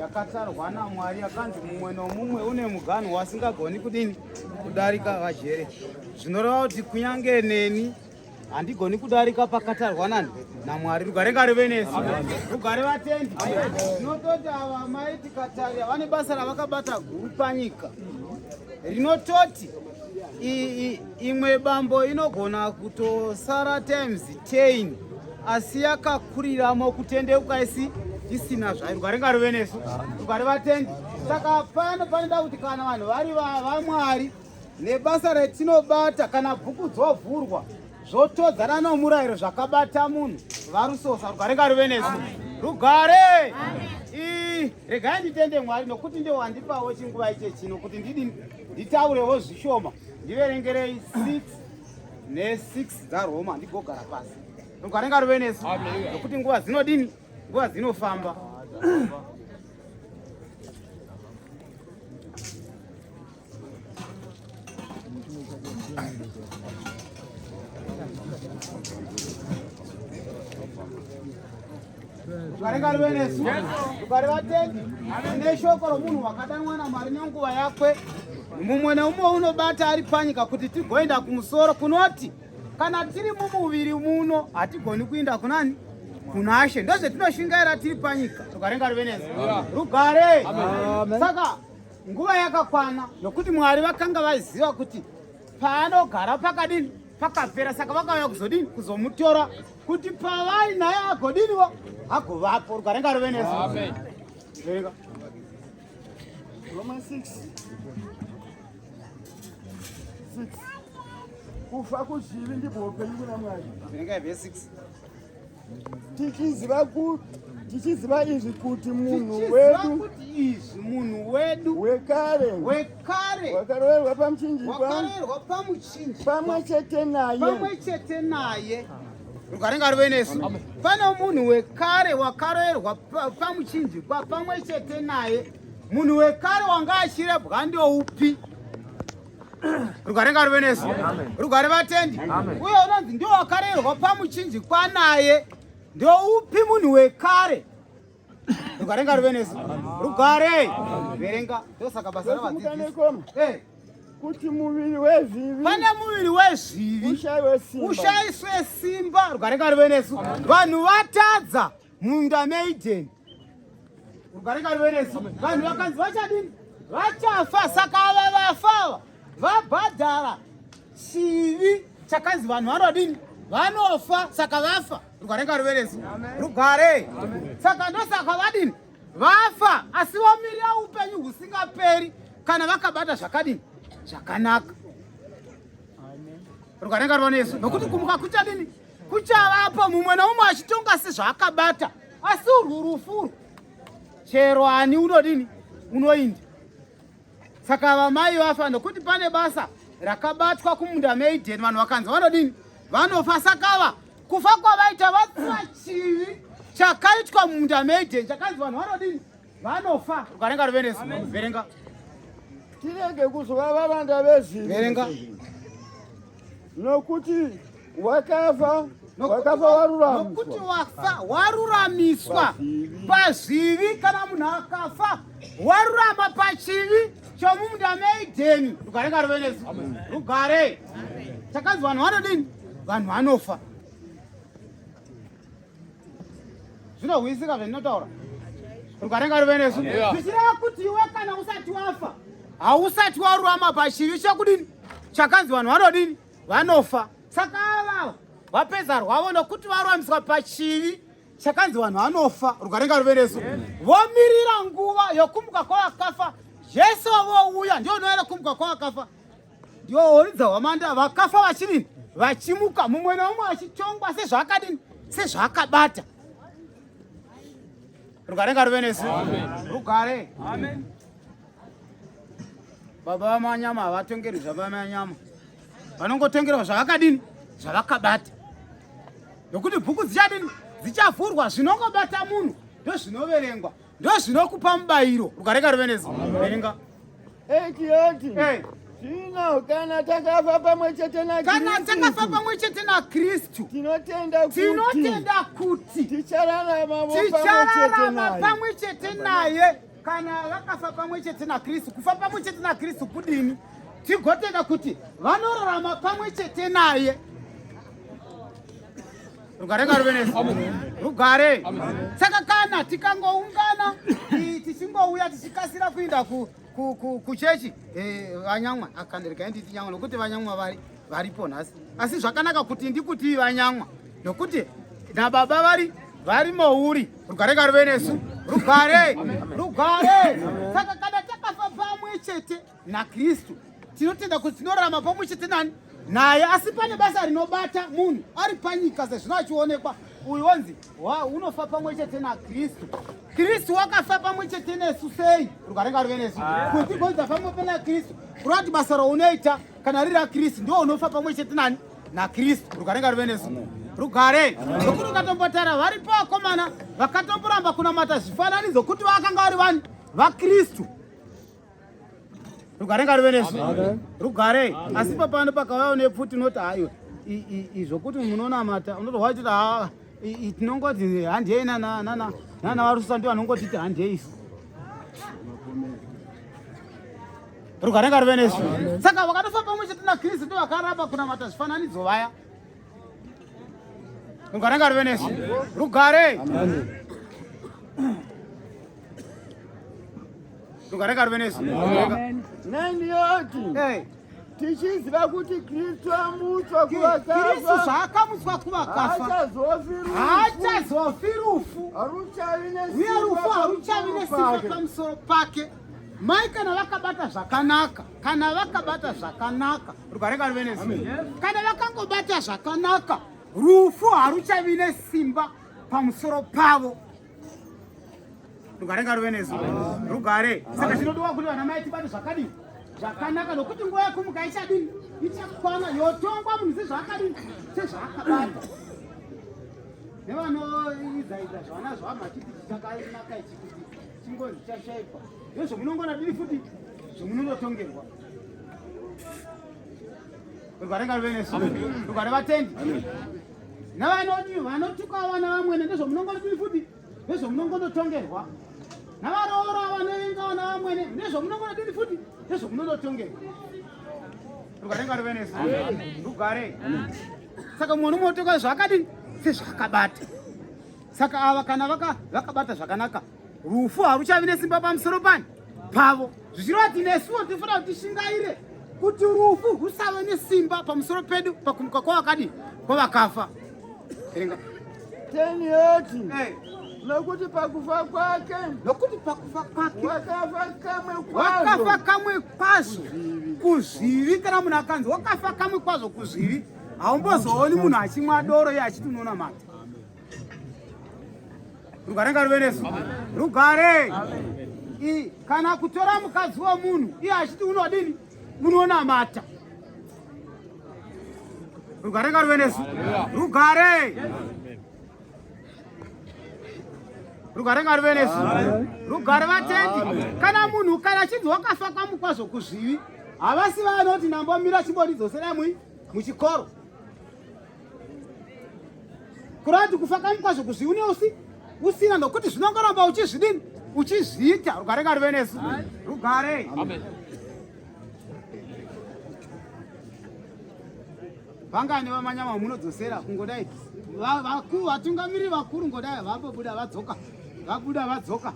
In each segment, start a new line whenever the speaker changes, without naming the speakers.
Yakatarwa naMwari yakanzi mumwe nomumwe une muganhu wasingagoni kudini kudarika vajere. Zvinoreva kuti kunyange neni handigoni kudarika pakatarwa nani naMwari. Rugare ngaruve nesu, rugare vatendi. Tinototi ava mai tikatarira vane basa ravakabata guru panyika rinototi imwe bambo inogona kutosara times 10 asi yakakuriramo kutendeuka isi isina zvayo. Rugare ngaruve nesu, rugare vatendi. Saka pano panoda kuti kana vanhu vari vaMwari nebasa retinobata, kana bhuku dzovhurwa zvotodzana nomurayiro zvakabata munhu varusosa. Rugare ngaruve nesu, rugare. Regai nditende Mwari nokuti ndiwo wandipawo chinguva iche chino kuti ndidi nditaurewo zvishoma. Ndiverengerei 6 ne6 dzaRoma ndigogara pasi. Rugare ngaruve nesu nokuti nguva dzinodini, nguva dzinofamba. Rugare ngaruve nesu, rugare vatendi. Neshoko romunhu wakadanwa naMwari nenguva yakwe, mumwe neumwe unobata ari panyika kuti tigoenda kumusoro kunoti kana tiri mumuviri muno hatigoni kuinda kunani kunashe. Ndozvetinoshingaira tiri panyika. Rugare ngaruve nesu, rugare. Saka nguva yakakwana nokuti Mwari vakanga vaziva kuti paanogara pakadini pakapera, saka vakauya kuzodini kuzomutora kuti pavari naye agodiniwo agovapo. Rugare ngaruve nesu. Amen.
Roma 6 6 Kufa kuzvivi ndibwo upenyu kuna Mwari.
Verengai verse 6.
Tichiziva kuti tichiziva izvi kuti munhu wedu
kuti izvi munhu wedu
wekare
wekare
wakaroverwa pamuchinjikwa
wakaroverwa pamuchinjikwa
pamwe chete naye
pamwe chete naye. Rugare ngaruve nesu. Pane munhu wekare wakaroverwa pamuchinjikwa pamwe chete naye. Munhu wekare wanga achirebwa ndoupi? Rugare ngaruve nesu, rugare vatendi. Uye unonzi ndio wakarerwa pamuchinjikwa naye ndoupi munhu wekare? Rugare ngaruve nesu, rugare. Verenga, ndosaka basa ravadzidzisi
kuti muviri wezvivi,
pane muviri wezvivi ushaiswe simba. Rugare ngaruve nesu. Vanhu vatadza munda meIdheni. Rugare ngaruve nesu. Vanhu vakanzi vachadini? Vachafa. Saka ava vafa ava vabhadhara chivi chakanzi vanhu vanodini? Vanofa. Saka vafa. Rugare ngaruve nesu, rugare. Saka ndosaka vadini? Vafa, asi vomirira upenyu husingaperi kana vakabata zvakadini? Zvakanaka. Rugare ngaruve nesu, nokuti kumuka kuchadini? Kuchavapo, mumwe neumwe achitonga sezvaakabata. Asi urwu rufu urwu chero ani unodini? Unoinda. Saka vamai vafa nokuti pane basa rakabatwa kumunda meIdheni, vanhu vakanzi vanodini? Vanofa. Sakava kufa kwavaita vatsiva chivi chakaitwa mumunda meIdheni, chakanzi vanhu vanodini? Vanofa. Rugare ngaruve nesu. Verenga.
Tirege kuzova varanda vezvivi.
Verenga.
Nokuti wakafa wakafa waruramiswa,
nokuti wafa waruramiswa pazvivi. Kana munhu akafa warurama pachivi chomumunda meIdheni. Rugare ngaruve nesu, rugare. Chakanzi vanhu vanodini? Vanhu vanofa. Zvinohwisika zvandinotaura. Rugare ngaruve nesu. Zvichireva kuti iwe kana usati wafa hausati warurama pachivi chekudini chakanzi vanhu vanodini? Vanofa. Saka ava vapedza rwavo nokuti varuramiswa pachivi chakanzi vanhu vanofa. Rugare ngaruve nesu. Vomirira nguva yokumuka kwavakafa. Jesu vouya, ndiyo unoera kumuka kwavakafa, ndiyo horidza hwamanda vakafa vachidini? Vachimuka, mumwe neumwe achitongwa sezvaakadini? Sezvaakabata. Rugare ngaruve nesu, rugare. Baba vamanyama havatongerwi zvavamanyama, vanongotongerwa zvavakadini? Zvavakabata. Nokuti bhuku dzichadini? Dzichavhurwa, zvinongobata munhu ndozvinoverengwa, ndozvinokupa mubayiro. Rugare ngaruve nesu. Verenga.
88 Zvino kana takafa pamwe chete
Kana takafa pamwe chete naKristu,
tinotenda kuti
tinotenda kuti
tichararama
tichararama pamwe chete naye. Kana vakafa pamwe chete naKristu, kufa pamwe chete naKristu kudini? Tigotenda kuti vanorarama pamwe chete naye. Rugare ngaruve nesu. Rugare. Saka kana tikangoungana tichingouya tichikasira kuinda kuchechi eh, vanyamwa akandirega nditi nyamwa nokuti vanyamwa vari varipo nhasi asi zvakanaka kuti ndikutii vanyamwa nokuti nababa vari vari mouri rugare ngaruve nesu rugare rugare saka kana takafa pamwe chete nakristu tinotenda kuti tinorarama pamwe chete nani naye asi pane basa rinobata munhu ari panyika sezvino achionekwa uyu wonzi unofa pamwe chete nakristu kristu wakafa pamwe chete nesu sei rugare ngaruve nesu ah. kuti gonza pamwe pana kristu kureva kuti basa raunoita kana riri rakristu ndiwo unofa pamwe chete nani nakristu rugare ngaruve nesu rugare nokuti ukatombotara varipo vakomana vakatomboramba kunamata zvifananidzo kuti vakanga vari vani vakristu rugare ngaruve nesu rugare asi papano pakauya une pfuti unoti hayo izvokuti munonamata unotohwa chiti haa tinongoti handiyei nana varusa ndi vanongotiti handiyei isu rugare ngaruve nesu saka vakatofa pamwe chete nakristu ndi vakaramba kunamata zvifananidzo vaya rugare ngaruve nesu rugare Rugare ngaruve nesu.
Neni yoti tichiziva kuti Kristu amutswa kuvakafa.
Kristu zvaakamutswa kuvakafa.
Haachazofi
rufu.
Haruchavi
nesimba. Uye rufu haruchavi nesimba pamusoro pake. Mai kana vakabata zvakanaka, kana vakabata zvakanaka, rugare ngaruve nesu. Kana vakangobata zvakanaka, rufu haruchavi nesimba pamusoro pavo. Rugare ngaruve nesu. Rugare. Saka chinodiwa kuti vana mai tibate zvakadini? Zvakanaka nokuti nguva yekumuka ichadini? Ichakwana yotongwa munhu sezvaakadini? Sezvaakabata. Nevanoidzaidza zvavana zvavamachiti chakanaka ichi kuti chingonzi chashaikwa. Ndozvomunongona dini futi zvomunonotongerwa. Rugare ngaruve nesu. Rugare vatendi. Navanoti vanotuka vana vamwene ndozvomunongodii futi ndozvomunongonotongerwa. Navaroora vanovenga vana vamwene ndozvomunongodii futi ndozvomunonotongerwa. Rugare ngaruve nesu. Rugare. Saka mumwe nomumwe otonga zvaakadini sezvaakabata. Saka ava kana vakabata zvakanaka rufu haruchavi nesimba pamusoro pani pavo zvichireva kuti nesuwo tinofanira kuti tishingaire kuti rufu rwusave nesimba pamusoro pedu pakumuka kwavakadii kwavakafa erenga
teni yoti nokuti pakufa kwake
nokuti pakufa kwake
wakafa kamwe kwazvo
wakafa kamwe kwazvo kuzvivi kana munhu akanzi wakafa kamwe kwazvo kuzvivi haumbozooni munhu achimwa doro iye achiti unonamata Rugare ngaruve nesu. Rugare. I kana kutora mukadzi wemunhu iye achiti unodini? Unonamata. Rugare ngaruve nesu. Rugare. Rugare ngaruve nesu. Rugare vatendi. Kana munhu kana achinzi wakafa kwamukwazvo kuzvivi, havasi vanoti ndambomira chimbondidzoserai mui muchikoro. Kureva kuti kufa kangu kwazvo kuzviune usi usina nokuti zvinongoramba uchizvidini uchizviita. Rugare ngaruve nesu. Rugare. Amen. Vangani vamanyama munodzosera kungodai vakuru vatungamiriri vakuru ngodai vambobuda vadzoka vabuda vadzoka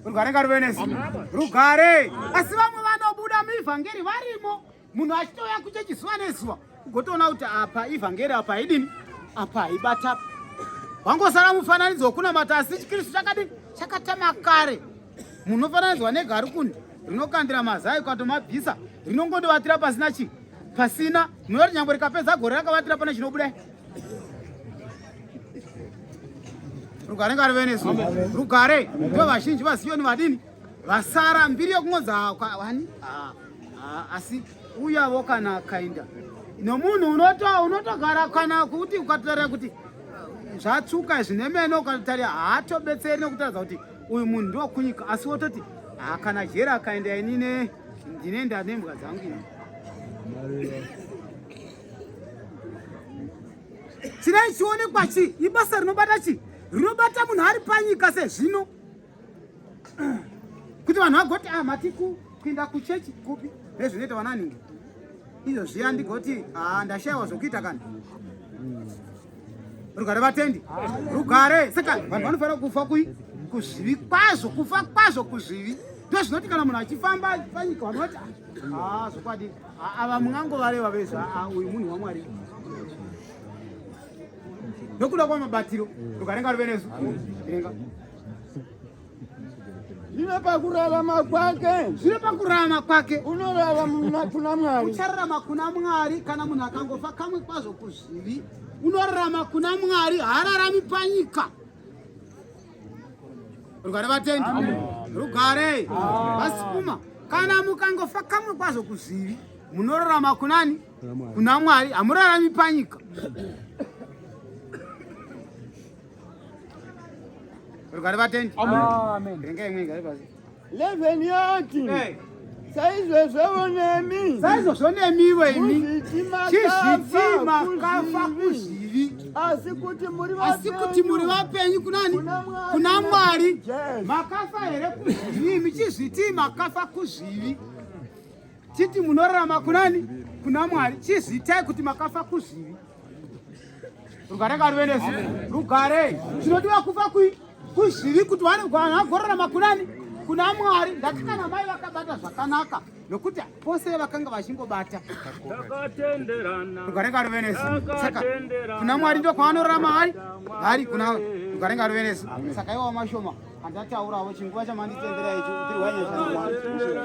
rugare ngaruve nesu rugare asi vamwe vanobuda muivhangeri varimo munhu achitouya kuchechi zuva nezuva ugotoona kuti apa ivhangeri apa haidini apa haibata wangosara mufananidzo wekunamata asi chikristu chakadini chakatama kare munhu unofananidzwa negarukuni rinokandira mazai ukatomabvisa rinongondovatira pasina chii pasina munoti nyangwe rikapedza gore rakavatira pane chinobuda rugare ngaruve nesu rugare ndo vazhinji vaziyoni vadini vasara mbiri yokungonza wani ah, ah, asi uyavo kana akaenda nomunhu unotogara kana kuti ukatotarira kuti zvatsvuka izvi nemeno ukatotarira haatobetseri nokutaridza kuti uyu munhu ndokunyika asi wototi ah, kana jeri akaenda inine ndinoenda nembwa dzangu ini chinai chionekwa chi ibasa rinobata chi Rinobata munhu ari panyika sezvino, kuti vanhu vagoti ah, mati kuenda kuchechi kupi nezvinoita vananingi izvo zviya, ndigoti ah, ndashayiwa zvokuita kani. Rugare vatendi, rugare. Saka vanhu vanofanira kufa kui kuzvivi kwazvo, kufa kwazvo kuzvivi. Ndozvinoti kana munhu achifamba panyika vanhu vati ah, zvokwadi ava mungangovareva vezvo, uyu munhu waMwari nokuda kwamabatiro. Rugare ngaruve nesu. Irenga.
Zvino pakurarama kwake,
Zvino pakurarama kwake,
unorarama kuna Mwari.
Uchararama kuna Mwari. Kana munhu akangofa kamwe kwazvo kuzvivi, unorarama kuna Mwari, haararami panyika. Rugare vatendi, rugare vasikuma. Kana mukangofa kamwe kwazvo kuzvivi, munorarama kunani? Kuna Mwari, hamurarami panyika. Rugare vatendi. Rengai imwe gare pasi.
11 yoti,
Hey.
Saizvozvowo nemi,
Saizvozvo nemiwo imi,
muzviti
chizviti
makafa
makafa
kuzvivi,
kuzvivi,
asi kuti muri
asi kuti muri vapenyu kunani?
Kuna Mwari.
Kuna Mwari.
Jesu.
Makafa here kuzvivi? Imi chizviti makafa kuzvivi, titi munorarama kunani? Kuna Mwari. Chizvitai kuti makafa kuzvivi. Rugare ngaruve nesu. Rugare. Chinodiwa kufa kui kuzvivi kuti vanhu vagorarama kunani? Kuna Mwari. Ndati kana mai vakabata zvakanaka, nokuti pose vakanga vachingobata.
Takatenderana.
Rugare ngaruve nesu. Saka kuna Mwari ndo kwaanorarama ari ari kuna. Rugare ngaruve nesu. Saka iwawo mashoma andataurawo, chinguva chamanditendera icho, utirwanyesha.